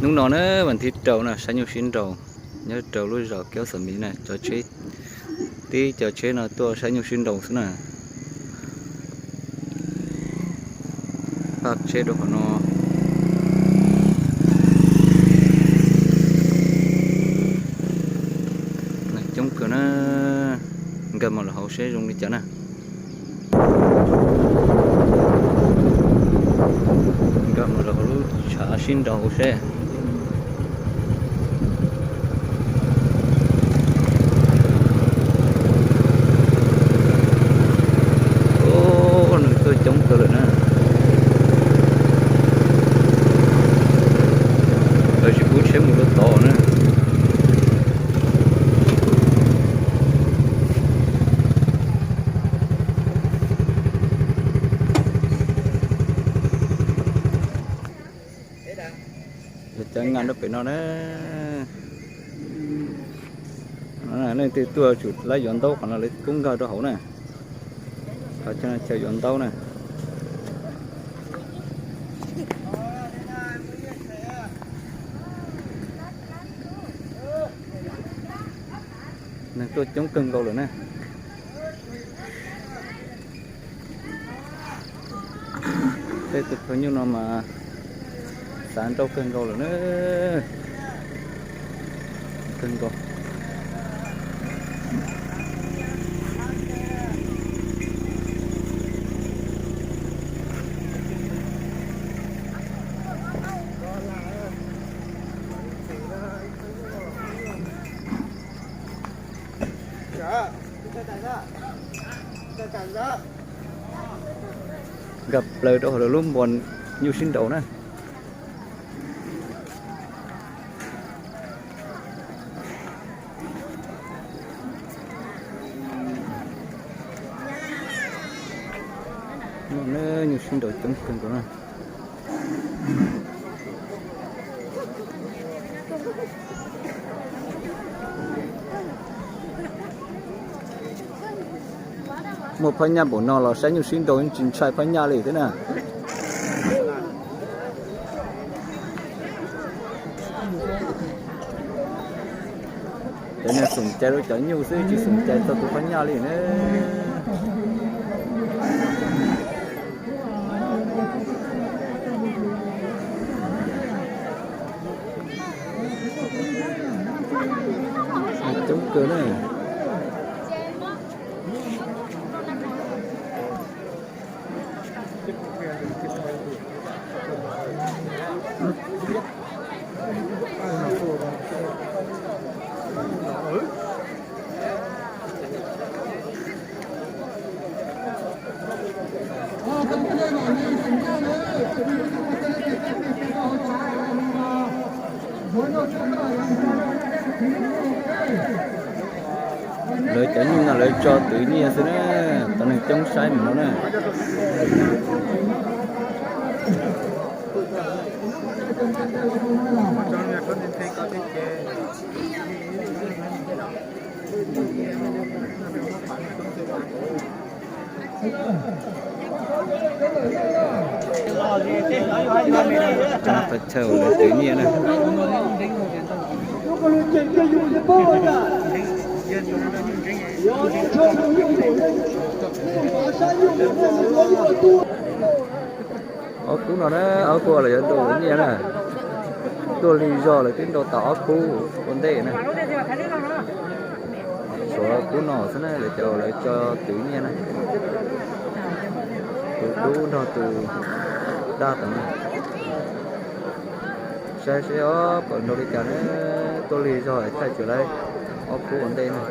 Hnub no na, vas thib rau na, saib nyuj sib nraus nyob rau lub zos Kev Xam Miv na, cov tsheb, tib cov tsheb no tuaj saib nyuj sib nraus xwb na. Pab tsheb rau qhov no. Coob kawg na, nkag mus lawm hauv seb zoo li cas na. Nkag mus lawm hauv lub tshav sib nraus hauv seb. Ub, neeg tuaj coob kawg lawm na. Lawv tsis pub tsheb mus rau tod na. Lawv cav nkag rau pem no na. Leej twg tuaj tsum laib yuav ntaub qhov no lawv kuj nkag rau hauv na. Qhov chaw yuav ntaub na. Neeg tuaj coob kawg nkaus lawm na. Tej tus phaj nyuj no mas xav nrauj kawg nkaus lawm na. Kawg nkaus. Nkag plaws rau hauv lawv lub npos nyuj sib nraus na. Nyuj sib nraus coob kawg nkaus na. Muaj phab nyaj npaum no los saib nyuj sib nraus yeej tsis ntshai phab nyaj li thiab na. Cov neeg xoom cai rau cov nyuj xwb tsis xoom cai txog tus phab nyaj li na. Coob kawg na. Lawv cov nyuj no lawv tso twv nyiaj xwb na, tau neeg coob saib mus no na. Thawj chaw lawv twv nyiaj na. Ob kub no na, ob kub los yuav nrauj lawv nyiaj na. Tuaj lig zog lawv twb nrauj tau ob kub ua ntej na. Tshuav kub no xwb na, lawv cov lawv tso twv nyiaj na. Tus dub nrog tus daj tod na. Saib seb os, puas nrau li cas na, tuaj lig zog thaij tsam lawv ob kub ua ntej na.